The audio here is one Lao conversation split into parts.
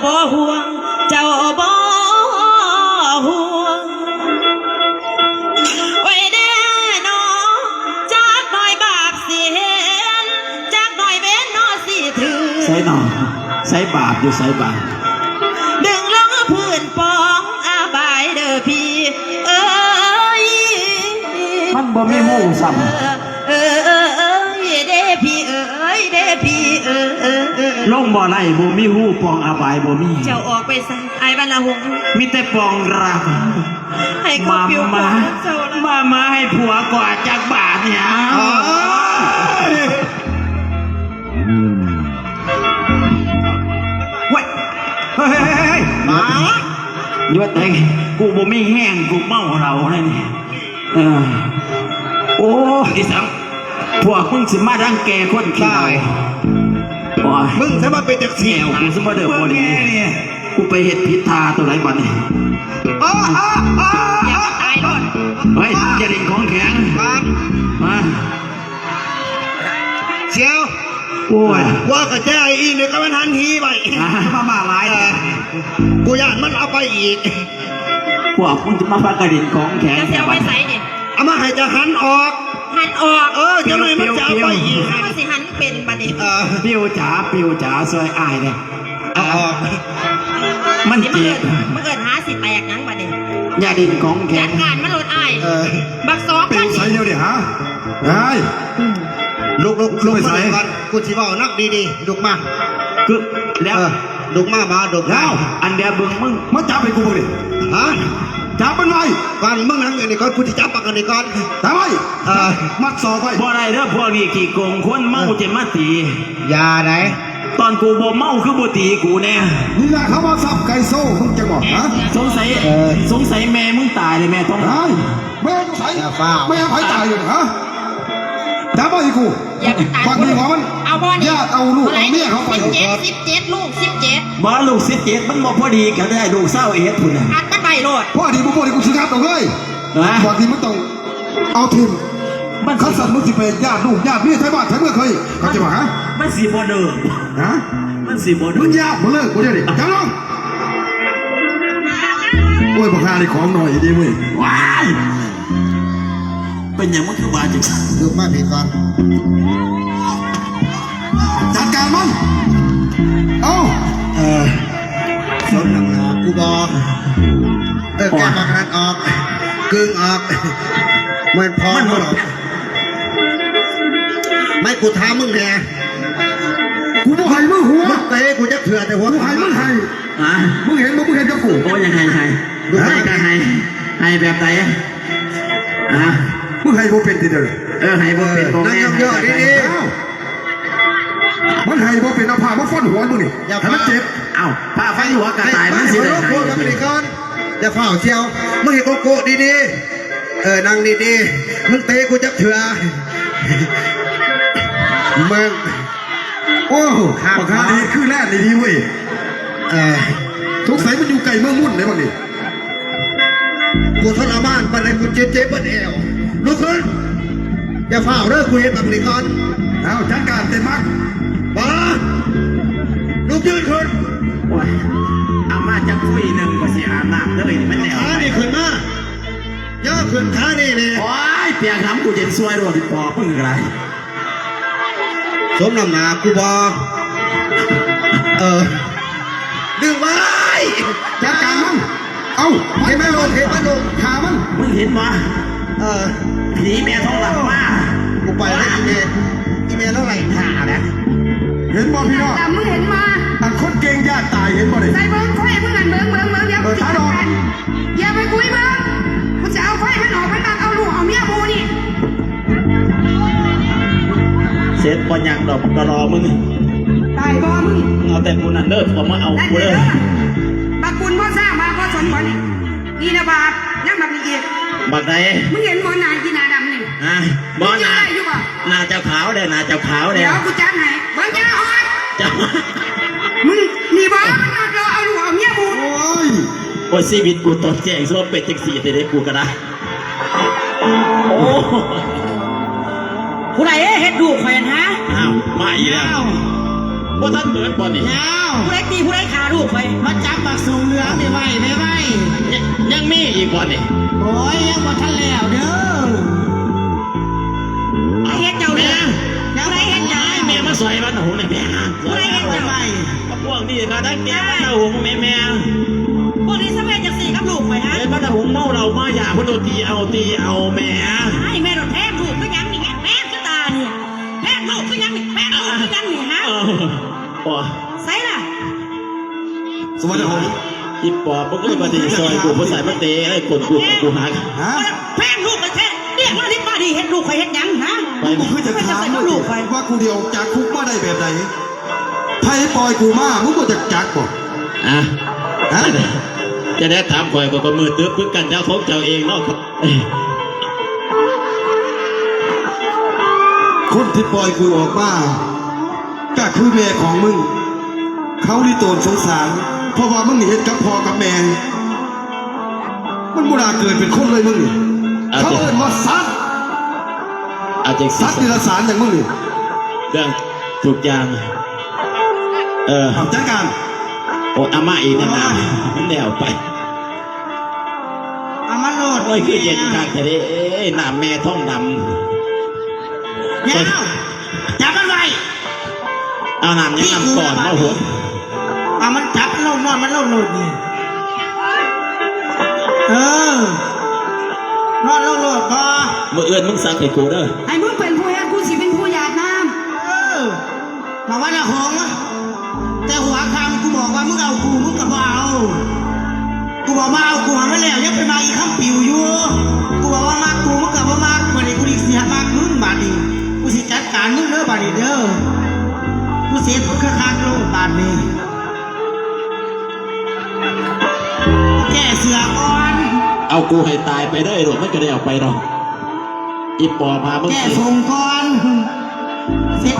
ບໍ່ຫ່ວງ ເຈົ້າບໍ່ຫ່ວງ ໂອ້ຍເດ້ເນາະ ຈັກໜ້ອຍບາບຊິເຫັນ ຈັກໜ້ອຍເວນເນາະຊິຖືກ ໃສເນາະ ໃສບາບຢູ່ ໃສບາບ ດຶງລົງພື້ນປອງອາບາຍເດີພີ່ເອີຍ ມັນບໍ່ມີຮູຊ້ຳ. ເອີຍເດ້ພີ່ເອີຍ ເດ້ພີ່ເອີຍ ລົງບໍ່ໄດ້ ບໍ່ມີຮູ ປ່ອງອາບາຍບໍ່ມີ. ເຈົ້າອອກໄປຊະ ອ້າຍວັນລະຫົງ ມີແຕ່ປ່ອງຣາຄາ ໃຫ້ເຂົາປິວ ມາ ມາ ເຈົ້າລະ ມາ ມາໃຫ້ຜົວກວາດຈັກບາດນີ້. ໂອ້ຍ ເຮີ້ຍ ເຮີ້ຍ ເຮີ້ຍ ເຮີ້ຍ ມາ ຢຸດເດ້ ກູບໍ່ມີແຮງ ກູເມົາເຫຼົ້າແລ້ວນີ້. ເອີ ໂອ້ ອີສັງ ພວກມຶງຊິມາລັງແກຄົນຂີ້ເຫຼົ້າ ໂອ້ຍ ມຶງຊິມາເປັນຈັ່ງຊີ້ ແອວກູຊິມາເດີບໍ່ດີ ກູໄປເຮັດຜິດທ່າຕົວໃດບັດນີ້. ເຮີ້ຍ ຢ່າຫຼິ້ນຂອງແຂງ ມາ ສ່ຽວ ໂອ້ຍ ວ່າກະແຈອີກນີ້ກະມັນຫັນຫີໄວ້ ມາ ມາຫຼາຍ ເອີ ກູຢ້ານມັນເອົາໄປອີກ. ພວກມຶງຈະມາພາກັນຫຼິ້ນຂອງແຂງ ເຈົ້າຊິເອົາໄປໃສນີ້? ເອົາມາໃຫ້ຈະຫັນອອກ ຫັນອອກ ເອີ ຈັ່ງໃດມັນຈະເອົາໄປອີກ ເຮົາຊິຫັນເປັນບັດນີ້ ເອີ ປິວຈ໋າ ປິວຈ໋າ ຊ່ວຍອ້າຍແດ່ ເອົາອອກ ມັນເຈັບ ມາເອີ້ນຫາຊິແຕກຫຍັງບັດນີ້ ຢ່າຫຼິ້ນຂອງແຂງ ຈັດການມັນໂລດອ້າຍ ເອີ ບັກສອງຄົນ ປິວໃສດຽວນີ້ຫາ ອ້າຍ ລຸກ ລຸກ ລຸກມາກ່ອນ ກູຊິເວົ້ານຳດີໆ ລຸກມາ ກຶບ ແລ້ວ ເອີ ລຸກມາ ມາ ລຸກມາ ອັນດຽວເບິ່ງມຶງ ມາຈັບໃຫ້ກູເບິ່ງນີ້ ຮະ ຈັບມັນໄວ້ ຟັງມຶງນັ່ງຢູ່ນີ້ກ່ອນ ກູຊິຈັບບັກອັນນີ້ກ່ອນ ຈັບໄວ້ ເອີ ມັດສອກໄວ້ ບໍ່ໄດ້ເດີ ພວກນີ້ຂີ້ໂກງ ຄົນເມົາ ເອີ ຈະມາຕີ ຢ່າໃດ ຕອນກູບໍ່ເມົາຄືບໍ່ຕີກູແດ່ ນີ້ລະເຂົາວ່າສັບໄກ່ໂຊ ມຶງຈັກບໍ່ ຮະ ສົງໄສ ເອີ ສົງໄສແມ່ມຶງຕາຍເລີຍ ແມ່ທ້ອງ ເອີຍ ແມ່ຢູ່ໃສ ຢ່າຟ້າວ ແມ່ໃຜຕາຍຢູ່ນີ້ ຮະ ຈັບມາໃຫ້ກູ ຢ່າໄປຕາຍ ບັກນີ້ຫົວມັນ ເອົາບໍ່ນີ້ ຢ້ານເອົາລູກເອົາເມຍເຂົາໄປ ສິບເຈັດ ສິບເຈັດ ລູກສິບເຈັດ ບໍ່ ລູກສິບເຈັດ ມັນບໍ່ພໍດີກັນໄດ໋ ລູກຊາວເອັດພຸ້ນນະ ອັດມັນໄປໂລດ ພໍດີບໍ່ພໍດີ ກູຊິງັດເອົາເລີຍ ຮະ ບັກນີ້ມັນຕ້ອງເອົາຖິ້ມ ມັນ ຄັນຊັ້ນມຶງຊິໄປຍາດລູກຍາດເມຍໄທບ້ານໄທເມືອງເຄີຍ ເຂົ້າໃຈບໍ່ ຮະ ມັນຊິບໍ່ເລີກ ຮະ ມັນຊິບໍ່ເລີກ ມຶງຢາດບໍ່ເລີກບໍ່ດຽວນີ້ ຈັບລົງ ໂອ້ຍ ບັກຫ່ານີ້ຂອງໜ້ອຍອີ່ຫຼີເວີຍ ວ້າຍ ເປັນຫຍັງມັນຄືວ່າຈັ່ງຊັ້ນ? ລຸກມາພີ້ກ່ອນ ຈັດການມັນ ເອົາ ເອີ ສົມນ້ຳໜ້າກູບໍ່ ເອີ ແກະບັກນັ້ນອອກ ກຶງອອກ ແມ່ນພໍ່ ມັນບໍ່ ມຶງດອກ ແມ່ນ ກູຖາມມຶງແດ່ ກູບໍ່ໃຫ້ມຶງຫົວ ມຶງເຕະກູຈັກເທື່ອແຕ່ຫົວ ກູໃຫ້ມຶງໃຫ້ ຮະ ມຶງເຫັນບໍ່ ມຶງເຫັນກັບກູ ໂອ້ ຢາກໃຫ້ ໃຫ້ ໃຫ້ກະໃຫ້ ໃຫ້ແບບໃດ? ຮະ ມຶງໃຫ້ບໍ່ເປັນຕິເດີ ເອີ ໃຫ້ບໍ່ເປັນ ເອີ ບໍ່ແມ່ນ ນັ່ງເຍາະໆ ໃຫ້ແບບໃດ ເອົ້າ ມັນໃຫ້ບໍ່ເປັນ ເອົາຜ້າມາຟັນຫົວມຶງນີ້ ຢ່າ ໃຫ້ມັນເຈັບ ເອົ້າ ຜ້າຟັນຫົວກະຕາຍ ມັນຊິໄດ້ໃຫ້ ເອົາລົງໂພດກັບມັນນີ້ກ່ອນ ຢ່າຟ້າວສ່ຽວ ມຶງເຮັດໂກໂກ້ດີໆ ເອີ ນັ່ງດີໆ ມຶງເຕະກູຈັກເທື່ອ ມຶງ ໂອ້ ບັກຫ່ານີ້ຄືແລ່ນດີໆເວີຍ ເອີ ສົງໄສມັນຢູ່ໃກ້ເມືອງມຸນເດ້ບັດນີ້ ກູທໍລະມານປານໃດ ກູເຈັບ ເຈັບເບິດແອວ ລຸກຂຶ້ນ ຢ່າຟ້າວເດີ ກູເຮັດບັກນີ້ກ່ອນ ເອົາ ຈັດການເຕັມມັດ ບໍ່ ລຸກຢືນຂຶ້ນ ໂອ້ຍ ເອົາມາຈັກຄຸຍໜຶ່ງ ກູຊິອາບນ້ຳເດີ ນີ້ມັນແນວ ຂານີ້ຂຶ້ນມາ ຍ່າຂຶ້ນຂານີ້ແດ່ ໂອ້ຍ ປຽກຫຳ ກູເຢັນຊ່ວຍໂລດ ອີ່ປອບມຶງກະໄດ້ ສົມນ້ຳໜ້າກູບໍ່ ເອີ ດຶງໄວ້ ຈັດການມັນ ເອົ້າ ເຮັດມັນໂລດ ເຮັດມັນໂລດ ຂ້າມັນ ມຶງເຫັນບໍ່ ເອີ ຜີແມ່ທ້ອງຫຼັງມາ ກູໄປແລ້ວ ອີ່ແມ່ ອີ່ແມ່ລາວໄລ່ຂ້າແລ້ວ ເຫັນບໍ່ພີ່ນ້ອງ ຕາມມຶງເຫັນມາ ອັນຄົນເກັ່ງຢ້ານຕາຍ ເຫັນບໍ່ນີ້ ໃສ່ເບິ່ງ ຂ້ອຍໃຫ້ມຶງຫັ້ນ ເບິ່ງ ເບິ່ງ ເບິ່ງ ດຽວ ເອີ ຕັດອອກ ຢ່າໄປຄຸຍເບິ່ງ ກູຈະເອົາໄຟມັນອອກ ມັນມັກເອົາລູກເອົາເມຍໝູ່ນີ້ ເສັດບໍ່ຍັງດອກ ກະລໍມຶງ ຕາຍບໍ່ມຶງ ເອົາແຕ່ຜູ້ນັ້ນເດີ ບໍ່ມາເອົາກູເດີ ບັກບຸນບໍ່ສ້າງ ມາບໍ່ສົນບໍ່ນີ້ ນີ້ນະບາບ ຍັງບັກນີ້ອີກ ບັກໃດ ມຶງເຫັນບໍ່ ໜ້າອີ່ໜ້າດຳນີ້ ຮະ ບໍ່ ໜ້າ ໜ້າເຈົ້າຂາວເດີ ໜ້າເຈົ້າຂາວເດີ ດຽວກູຈັດໃຫ້ ເບິ່ງ ຢ່າອອກ ເຈົ້າ ມຶງ ນີ້ບໍ່ ມັນມາເອົາລູກເອົາເມຍກູ ໂອ້ຍ ໂອ້ຍ ຊີວິດກູຕອນແຈ້ງ ຊິມາເປັນຈັ່ງຊີ້ແທ້ເດ ກູກະໄດ້ ໂອ້ ຜູ້ໃດເຮັດລູກຂ້ອຍຫັ້ນຫາ ອ້າວ ມາອີກແລ້ວ ອ້າວ ບໍ່ທັນເໝິດບໍ່ນີ້? ຍາວ ຜູ້ໃດຕີຜູ້ໃດຂ້າລູກຂ້ອຍ? ມາຈັບບັກສົງເຫຼືອງນີ້ໄວ້ ໄວໆ. ຍັງ ຍັງມີອີກບໍ່ນີ້? ໂອ້ຍ ຍັງບໍ່ທັນແລ້ວເດີ. ໃຜເຮັດເຈົ້າລູກ? ແມ່ ຜູ້ໃດເຮັດເຈົ້າ? ແມ່ມາຊ່ອຍມັນຫຸງແດ່ແມ່. ຜູ້ໃດເຮັດເຈົ້າ? ພວກນີ້ກໍໄດ້ແກ່ມາເຕົ້າຫຸງແມ່ ແມ່. ພວກນີ້ຊະເຮັດຈັ່ງຊີ້ກັບລູກຂ້ອຍຫະ? ເຮັດມາແຕ່ຫຸງເມົາເຫຼົ້າເມົາຢາ ເພິ່ນໂດນຕີເອົາ ຕີເອົາແມ່. ອ້າຍ ແມ່ໂດນແພງລູກຄືຫຍັງນີ້ ແພງຄືຕານີ້. ແພງລູກຄືຫຍັງນີ້ ແພງລູກຄືຫຍັງນີ້ຫະ? ເອີ ໂອ້ ໃສລະ? ສະຫວັດດີ ອີປອບ ມຶງເອີຍ ບາດນີ້ຊ່ອຍກູບໍ່ໃສ່ມາເຕະ ເອີຍ ກົນກູ ກູຫາ ຮະ? ແພງລູກແທ້ໆ ລ້ຽງມາດີປານນີ້ ເຮັດລູກຂ້ອຍເຮັດຫຍັງຫະ? ມຶງບໍ່ຄືຈະຖາມລູກຂ້ອຍ ວ່າກູໄດ້ອອກຈາກຄຸກມາໄດ້ແບບໃດ? ໃຜປ່ອຍກູມາ ມຶງບໍ່ຈັກຈັກບໍ່? ອະ ຮະ? ຈະໄດ້ຖາມຂ້ອຍ ຂ້ອຍກໍມືດຕຶບຄືກັນ ແນວຂອງເຈົ້າເອງເນາະ. ຄົນທີ່ປ່ອຍກູອອກມາ ກໍຄືແມ່ຂອງມຶງ. ເຂົາລິໂຕນສົງສານ ເພາະວ່າມຶງນີ້ເຮັດກັບພໍ່ກັບແມ່ ມັນບໍ່ໜ້າເກີດເປັນຄົນເລີຍມຶງນີ້. ເຂົາເອີ້ນວ່າສັດ ເອົາຈັ່ງຊີ້ ສັດເດຍລະສານຫຍັງມຶງນີ້. ເລື່ອງທຸກຢ່າງ ເອີ ເອົາຈັດການ. ໂອ້ ເອົາມາອີກນະ ມັນແລ້ວໄປ. ເອົາມາໂລດ. ໂອ້ຍ ຄືເຢັນຄັກແທ້ເດ້ ນ້ຳແມ່ທອງດຳ. ຍາວ ຈັບມັນໄວ້. ເອົານ້ຳຫຍັງ ນ້ຳກ້ອນມາຫົດ. ເອົາມັນຈັບລົງ ນອນມັນລົງໂລດນີ້. ເອີ ນອນລົງໂລດບໍ່? ມື້ອື່ນມຶງສັກໃຫ້ກູເດີ. ໃຫ້ມຶງເປັນຜູ້ເຮັດ ກູຊິເປັນຜູ້ຢາດນ້ຳ. ເອີ ມາວັນລະຫົງ ແຕ່ຫົວຄ່ຳ ກູບອກວ່າມຶງເອົາກູ ມຶງກໍບໍ່ເອົາ. ກູບອກວ່າເອົາກູໃຫ້ມັນແລ້ວ ຍັງໄປມັກອີກຄຳປິວຢູ່. ກູບອກວ່າມັກກູ ມຶງກໍບໍ່ມັກ. ບາດນີ້ກູຊິຫາມັກມຶງບາດນີ້. ກູຊິຈັດການມຶງເດີບາດນີ້ເດີ. ກູເສັດມຶງຄັກໆໂລດບາດນີ້. ແກ້ເສື້ອກ່ອນ. ເອົາກູໃຫ້ຕາຍໄປເດີລູກ ມັນກໍໄດ້ເອົາໄປດອກ. ອີປອບຫາມຶງ ແກ້ສົງກ່ອນ. ເສັດ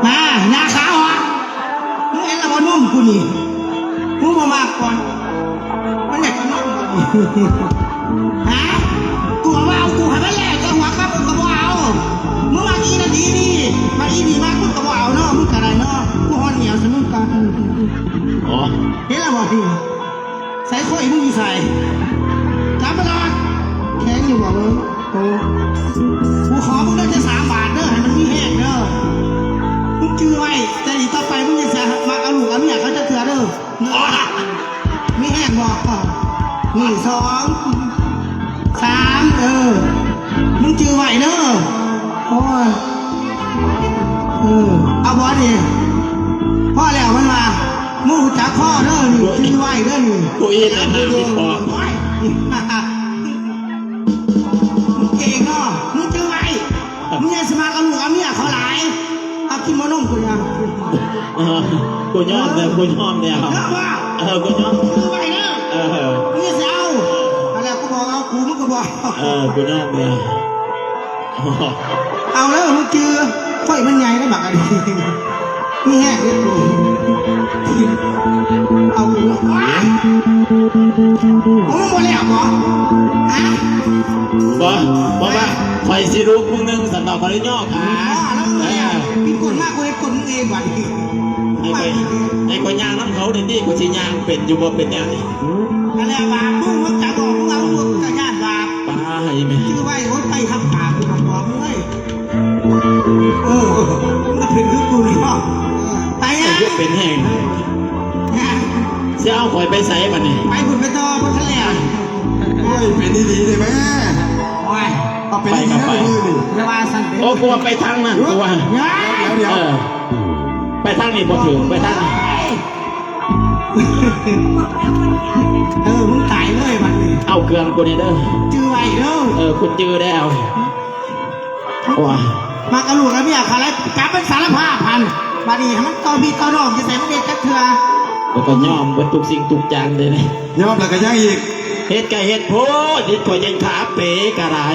ມາ ຍາຂາວອອກ. ມຶງເຫັນລະບໍ່ນົມກູນີ້? ມຶງບໍ່ມາກ່ອນ ມັນຢາກກິນນົມກູນີ້. ຮະ? ກູວ່າເອົາກູໃຫ້ມັນແລ້ວ ແຕ່ຫົວຄ່ຳມຶງກໍບໍ່ເອົາ. ມຶງວ່າອີນັ້ນອີນີ້ ມາອີນີ້ມາ ມຶງກໍບໍ່ເອົາເນາະ. ມຶງກໍໄດ້ເນາະ ກູຮອດໜຽວໃສ່ມຶງກະ. ອໍ ເຫັນລະບໍ່ພີ້? ໃສ່ຂ້ອຍ ມຶງຢູ່ໃສ? ຈັບມາລະ. ແຂງຢູ່ບໍ່ເບິ່ງ? ໂອ້ ກູຂໍມຶງເດີ ແຕ່ສາມບາດເດີ ໃຫ້ມັນມີແຮງເດີ. ມຶງຈື່ໄວ້ ແຕ່ນີ້ຕໍ່ໄປ ມຶງຢ່າຊິມັກເອົາລູກເອົາເມຍເຂົາຈັກເທື່ອເດີ. ມີແຮງບໍ່? ນີ້ ສອງ ສາມ ເອີ ມຶງຈື່ໄວ້ເດີ. ໂອ້ຍ ເອີ ເອົາບໍ່ນີ້? ພໍແລ້ວ ມັນວ່າ ມຶງຮູ້ຈັກພໍເດີນີ້ ຈື່ໄວ້ເດີນີ້. ກູອີກແລ້ວນະ ໂອ້ຍ ມຶງເກັ່ງເນາະ ມຶງຈື່ໄວ້. ມຶງຢ່າຊິມາກັບລູກກັບເມຍເຂົາຫຼາຍ. ເອົາກິນບໍ່ນົມກູນະ. ເອີ ກູຍອມແລ້ວ ກູຍອມແລ້ວ. ເອີ ກູຍອມ ຈື່ໄວ້ເດີ. ເອີ ມຶງຢ່າຊິເອົາ. ອັນນັ້ນກູບອກເອົາ ກູມຶງກໍບອກ. ເອີ ກູຍອມແລ້ວ. ເອົາເດີ ມຶງຈື່ ຂ້ອຍມັນໃຫຍ່ເດີບັກອັນນີ້ ມີແຮງເດ້ກູ. ເອົາກູ ໂອ້ຍ ໂອ້ຍ ບໍ່ແລ້ວບໍ່? ຮະ? ບໍ່ ບໍ່ວ່າ ຂ້ອຍຊິລຸກມຶງໜຶ່ງ ຊັ້ນດອກ ຂ້ອຍເລີຍຍໍຂາ. ອໍ ແລ້ວ ເອີ ເຮັດກົນມາ ກູເຮັດກົນເອງບັດນີ້. ໃຫ້ຂ້ອຍ ໃຫ້ຂ້ອຍຍ່າງນຳເຂົາໄດ້ຕິ ຂ້ອຍຊິຍ່າງເປັນຢູ່ບໍ່ ເປັນແນວນີ້. ຫັ້ນແຫຼະບາບ ມຶງ ມຶງຈັບອອກ ມຶງເອົາ ມຶງກໍຢ້ານບາບ. ປາ ໃຫ້ແມ່ ຈື່ໄວ້ ໂອ້ຍ ໄປຮັບປາກ ກູກໍບອກເລີຍ. ເອີ ມັນເປັນຄືກູເນາະ. ໄປ ເປັນແຮງ ຊິເອົາຂ້ອຍໄປໃສບັດນີ້? ໄປພຸ້ນໄປຕໍ່ ບໍ່ທັນແລ້ວ. ໂອ້ຍ ເປັນອີ່ຫຼີເດ້ແມ່. ໂອ້ຍ ເອົາ ເປັນອີ່ຫຼີເດ້ມື້ນີ້. ຢ່າວ່າຊັ້ນເດ້. ໂອ້ ກູວ່າໄປທາງນັ້ນ ກູວ່າ. ດຽວ ດຽວ ດຽວ ເອີ ໄປທາງນີ້ບໍ່ຖືກ ໄປທາງນີ້. ເອີ ມຶງຕາຍເລີຍບັດນີ້. ເອົາເຄື່ອງກູແດ່ເດີ ຈື່ໄວ້ເດີ. ເອີ ກູຈື່ແລ້ວ. ໂອ້ຍ ມາກັບລູກກັບເມຍຂ້າແລ້ວ ກັບໄປສາລະພາບຫັ້ນ. ບັດນີ້ໃຫ້ມັນຕໍ່ພີ່ຕໍ່ນ້ອງຢູ່ໃສ ມັນເຮັດຈັກເທື່ອ. ຂ້ອຍກໍຍອມເບິດທຸກສິ່ງທຸກຢ່າງເດ້. ຍອມແລ້ວກໍຍັງອີກ. ເຮັດກໍເຮັດໂພດ ເຮັດຂ້ອຍຍັງຂາເປກໍໄດ້.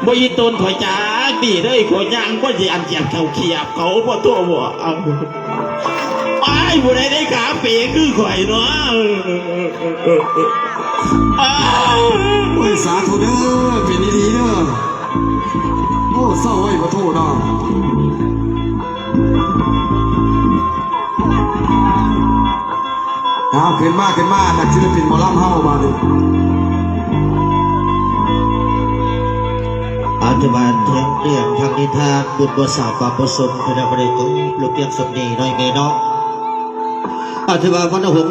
ບໍ່ອີ່ຕົນຂ້ອຍຈັກດີເລີຍ ຂ້ອຍຍ່າງບໍ່ຊິອັນຈຽບເຂົາຂຽບເຂົາບໍ່ໂຕບໍ່ເອົາ. ອ້າຍ ຜູ້ໃດໄດ້ຂາເປຄືຂ້ອຍເນາະ. ໂອ້ຍ ສາທຸເດີ ເປັນອີ່ຫຼີເດີ. ໂອ້ ເສົ້າເວີຍ ຂໍໂທດເນາະ. ເອົາ ຂຶ້ນມາ ຂຶ້ນມາ ນັກສິນປິນໝໍລຳເຮົາບາດນີ້. ອາ ຖືວ່າທາງເລື່ອງທາງນິທານ ບຸນບໍ່ສາບປາປະສົມ ຄະນະບໍລິກອນລູກວຽງສົມນີນ້ອຍເມເນາະ. ອາ ຖືວ່າວັນນະຫົງ